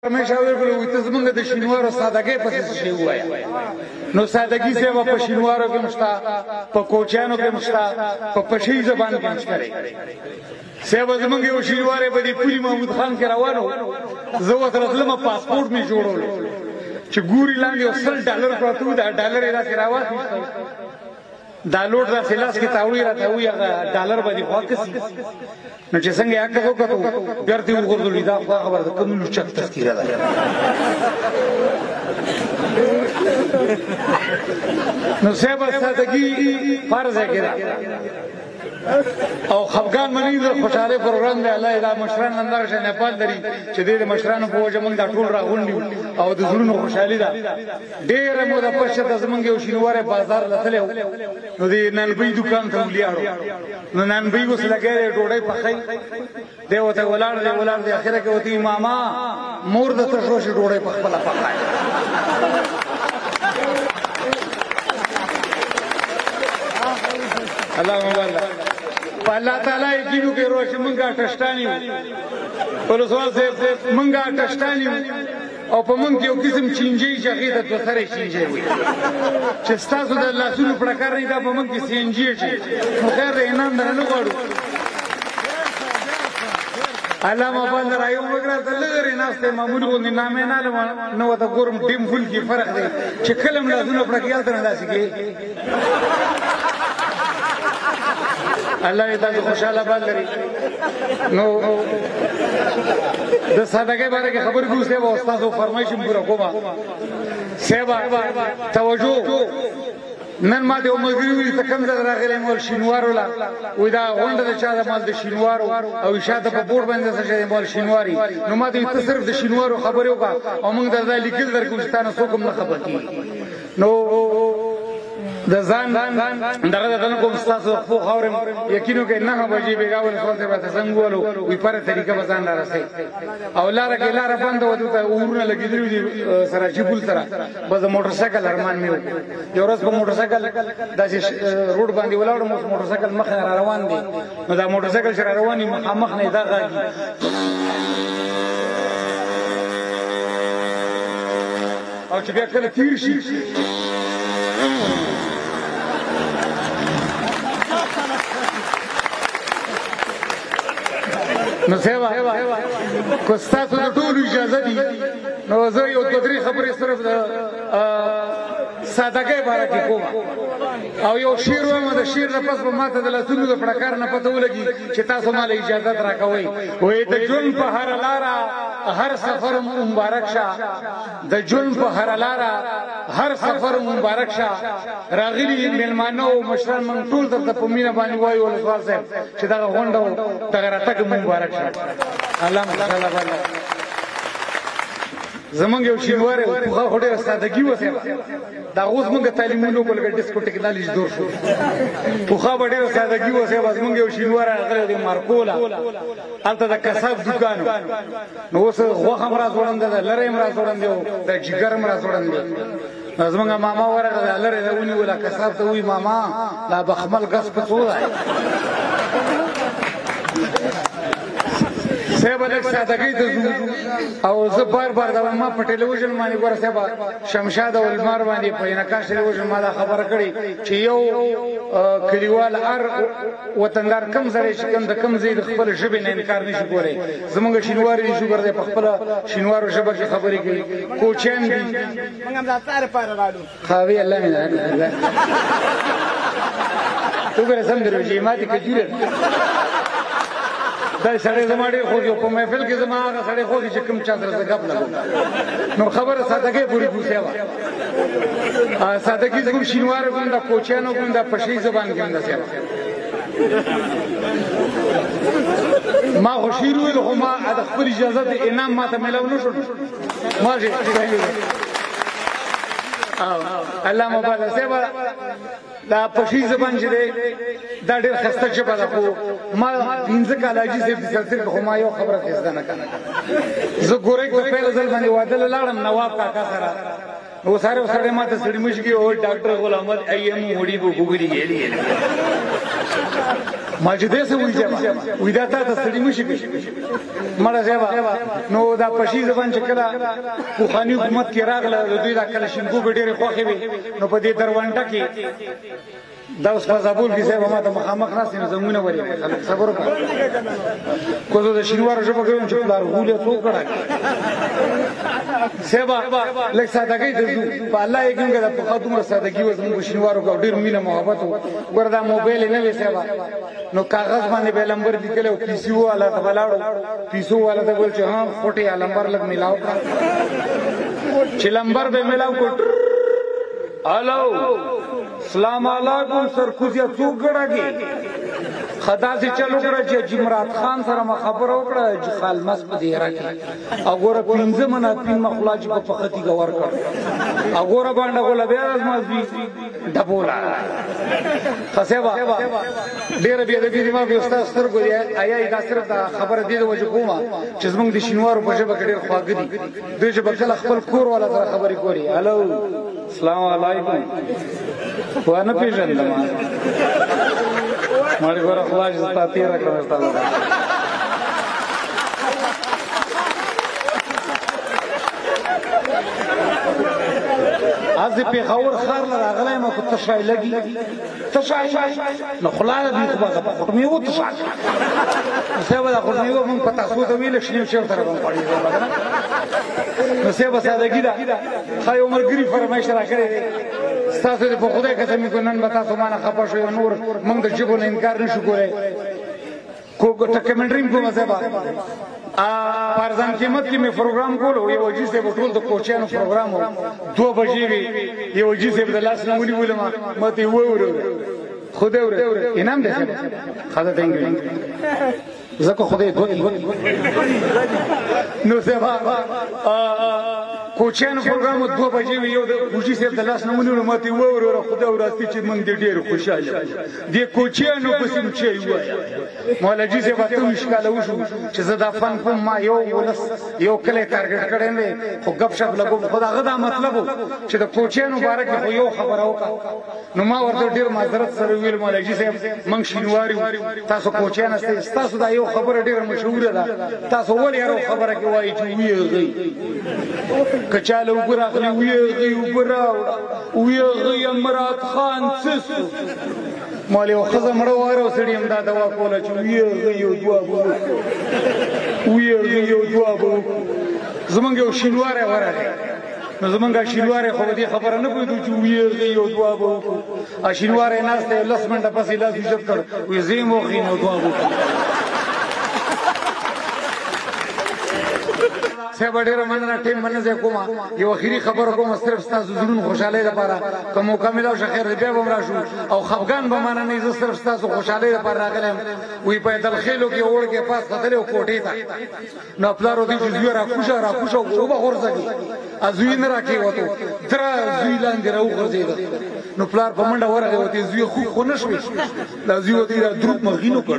همیشه ویل وي ته زمونږ د شینوارو سادهګۍ پسې څه شی ووایه. نو سادهګي صاحب په شینوارو کې هم شته، په کوچیانو کې هم شته، په پشهيي زبان کې هم شته دی. صاحب زمونږ یو شینواری په دې پولي محمود خان کې روان و، زه ورسره تلم، پاسپورټ مې جوړولو چې ګوري لاندې یو $100 پراته وو، دا ډالر یې داسې راواخیستل، دا لوټ داسې لاس کې تاوړي راته ووایي هغه ډالر به دې خوا کسي. نو چې څنګه یې عکس وکتو بېرته یې وغورځولو، دا خو خبره ده کوم لوچک تذکیره ده. نو صاحب سادګي فرض کې ده او خفګان منی د خوشحالۍ پروګرام دی. الله دا مشران نن دغه شان نیپال لري چې دې د مشرانو په وجه موږ دا ټول راغونډ یو او د زړونو خوشحالي ده. ډېره موده پس ته زمونږ یو شینواری بازار له تللی و، نو د نانبۍ دوکان ته ولاړو، نو نانبۍ اوس لګیا دی ډوډۍ پخوي، دی ورته ولاړ دی ولاړ دی، اخره کې ورته ماما مور د ته شو چې ډوډۍ په خپله پخوي. الله مبارک په الله تعالی یقین وکړئ ورور چې مونږ ټشټان یو، ولسوال صاحب مونږ ټشټان یو او په مونږ کې یو قسم چینجی چې هغې ته دوه سرې چینجی وایي چې ستاسو د لاسونو پړکار نه دا په مونږ کې سینجی شي. نو خیر دی، انعام درنه نه غواړو. الله مبارک رايو وګړه ته لږ ناست معمول غوندې نامې نه لم نو ته ګورم ډیم فل کې فرق دی چې کله هم لاسونه پړکې هلته نه داسې کې. الله دې تاسو خوشحاله باد لري. نو د سادهګۍ باره کې خبرې کوو صاحب، او ستاسو فرمایش هم پوره کوم. صاحب توجه، نن ما د یو ملګري وویل ته کوم ځای راغلی مول شینوارو له، وایي دا غونډه د چا ده؟ مال د شینوارو، او شاته په بورډ باندې څه شی دی؟ مول شینواري. نو ما ته ته صرف د شینوارو خبرې وکړه او موږ درته لیکل درکړو چې تا نه څوک هم نه خفه کېږي. نو د ځان دغه د کوم ستاسو خو خاورم یقینو کې 9 بجې بیګا ولسوال صاحب ته څنګه وولو وی پر طریقه به ځان را رسي او لاره کې لاره بنده و، دلته اورونه لګېدلي دي سراچي پول سره. بس د موټر سایکل ارمان مې وکړ، یو ورځ په موټر سایکل داسې روډ باندې ولاړم، اوس موټر سایکل مخ نه را روان دی، نو دا موټر سایکل چې را روان وي مخامخ نه یې دا غږ او چې بیا کله تیر شي نو صاحب که ستاسو د ټولو اجازه دي نو زه یو دوه درې خبرې صرف د سادهګۍ باره کې کوم او یو شعر وایم. د شعر نه پس به ماته د لاسونو د پړکار نه پته ولګي چې تاسو ماله اجازت راکوئ. وایي د ژوند په هره لاره هر سفر مبارک شه، د ژوند په هره لاره هر سفر مبارک شه. راغلي مېلمانه او مشران موږ ټول درته په مینه باندې وایو ولسوال صاحب چې دغه غونډه او دغه راتګ مبارک شه. الله مو خوشحاله باله. زمونږ یو شینواری و، پخوا خو ډېره سادهګي وه صاحب، دا اوس مونږ تعلیمونه وکړو لکه ډیسکو ټکنالوژي دور شو. پخوا به ډېره سادهګي وه صاحب. زمونږ یو شینواری راغلی دی مارکوله، هلته د کساب دوکان و، نو اوس غوښه هم را ځوړنده ده، لری هم را ځوړند دی او د جګر هم را ځوړند دی. زمونږ ماما ورغله، دا لری دا ونیوله، کساب ته ووایي ماما دا بخمل ګس په څو دی؟ صاحب لږ سادهګۍ ته ځو او زه بار بار دا ما په ټلویزیون باندې ګوره صاحب شمشاد او لمر باندې په انعکاس ټلویزیون ما دا خبره کړې چې یو کلیوال هر وطندار کم ځای چې کوم د کم ځای د خپل ژبې نه انکار نشي کولی. زمونږ شینواري دي شکر دی په خپله شینوارو ژبه کې خبرې کوي، کوچیان دي. موږ هم دا ستا لپاره رالو. خاوې الله مې درکړه ته ګوره سم دروژې ماتې کجوره. دا سړی زما ډېر خوښ یو، په محفل کې زما هغه سړی خوښ چې کوم چا سره زه ګپ لګوم. نو خبره سادهګۍ پورې پوسې وه. سادهګي زموږ شینوارو کې هم ده، کوچیانو کې هم ده، پشهيي زبان کې هم ده. صاحب ما خو شعر وویل خو ما د خپل اجازه د انعام ما ته میلاو نه شو. ما چې الله مبارک صاحب دا پشي زبان چې دی دا ډېر خسته ژبه ده، خو ما 5 کاله حاجي صاحب د سلسل کې خو ما یو خبره زده نه کړه. زه ګورې په پیل ځل باندې واده له لاړم نواب کاکا سره، نو ساره سړی ما ته سړي مشکي او ډاکټر غلام احمد ایم وړي بو ګوګلي ګېلي. ما چې دې څه وایي صاحب وایي دا تا ته ستړي مه شي کوي مړه صاحب. نو دا پشي زبان چې کله پخواني حکومت کې راغله، د دوی دا کلشینکو به ډېرې خوښې وې. نو په دې درونټه کې دا اوس په زابل کې صاحب ما ته مخامخ ناست نو زمونه ولې خلک صبر وکړه. کو زه د شینوارو ژبه کوم چې پلار غولې څوک کړه صاحب، لږ سادهګۍ ته ځو. په الله یې کوم د پخوا دومره سادهګي وه زموږ شینوارو کې، ډېر مینه محبت و. ګوره دا موبایل یې نه وی صاحب، نو کاغذ باندې به لمبر لیکلی او پیسو والا ته به لاړو، پیسو والا ته ویل چې ها خوټې یا لمبر لږ میلاو کړه. چې لمبر به میلاو کړ، الو سلام علیکم سرکوزیا څوک ګړهږي؟ خدا سي چلو کړه چې جمرات خان سره ما خبره وکړه چې خالمس په دیره کې او ګوره 5 منه پین مخلا چې په پختی گور کړ او ګوره باندې غولا بیا زما زوی ډبولا خسیبا ډیره بیا د دې ما به استاد سترګو دی. آیا دا صرف دا خبره دې د وجه کومه چې زمونږ د شینوارو په ژبه کې ډېر خواږه دي. دوی چې به کله خپل کور والا سره خبرې کولې، الو السلام علیکم، و نه پېژندم مړ ګوره خلاص ستا تېره کړم ستا. از پېښور ښار له راغلی یم، خو تشای لګي تشای نو خوله دې خو به په خټمیوو تشای صاحب. دا خټمیوه مونږ په تاسو ته ویل شنو شعر سره به خوړې کنه. نو صاحب سادهګي ده. ښه یو ملګري فرمایش راکړی دی، ستاسو دې په خدای قسم وکړو نن به تاسو ما نه خفه شئ، نور موږ د ژبو نه انکار نه شو کولی. کو ټکمنټري کوم صاحب، پارزان قیمت کې مې پروګرام کولو، یو جی صاحب ټول د کوچیانو پروګرام و، 2 بجې وې. یو جی صاحب د لاس نه ونیولم، ما ته یې وویل خدای وره انعام دی صاحب ښځه ته ځکه خدای دوه. نو صاحب کوچیانو پروګرام 2 بجې وې، یو د کوچي صاحب د لاس نه ونیولم، ما ته یې وویل خدای وراستی چې موږ دې ډېر خوشحاله دې کوچیانو پسې مو چای ووایه. مولاجي صاحب 28 کاله وشو چې زه دا فن کوم، ما یو ولس یو کلی ټارګټ کړی نه، خو ګپ شپ لګوم. خو د هغه دا مطلب و چې د کوچیانو باره کې خو یو خبره وکړه. نو ما ورته ډېر معذرت سره وویل مولاجي صاحب موږ شینواري یو، تاسو کوچیان یاستئ، ستاسو دا یو خبره ډېره مشهوره ده، تاسو ولې هره خبره کې وایي چې ویې غی که چاله اوبه راغلې ویې غی اوبه راوړه ویې غی مراد خان څه سو؟ مال یو ښځه مړه وه، هره سړي هم دا دوا کوله چې ویې غی یو دعا به وکړو، ویې غی یو دعا به وکړو. زمونږ یو شینواری ورغی، نو زمونږ شینواری خو به دې خبره نه پوهېدو چې ویې غی یو دعا به وکړو. شینواری ناست دی، 10 منټه پس یې لاس اوچت کړ، وایي زه یې وغیم یو دعا به وکړو. صاحب ډېره مننه، ټیم مننه زه کومه یو اخري خبره کوم صرف ستاسو زړونو خوشحالۍ لپاره، که موقع میلاو شه خیر دی بیا به هم راشو او خفګان به مانه نه، زه صرف ستاسو خوشحالۍ لپاره راغلی یم. وایي په دلخېلو کې وړکی پاس ختلی و کوټې ته، نو پلار ورته وایي چې زویه راکوشه راکوشه وبه غورځوي، زوی نه راکېوتو، دره زوی لاندې راوغورځېده. نو پلار په منډه ورغی ورته زوی خوب خو نه شوې، دا زوی ورته دا دروپ مخینو کړ.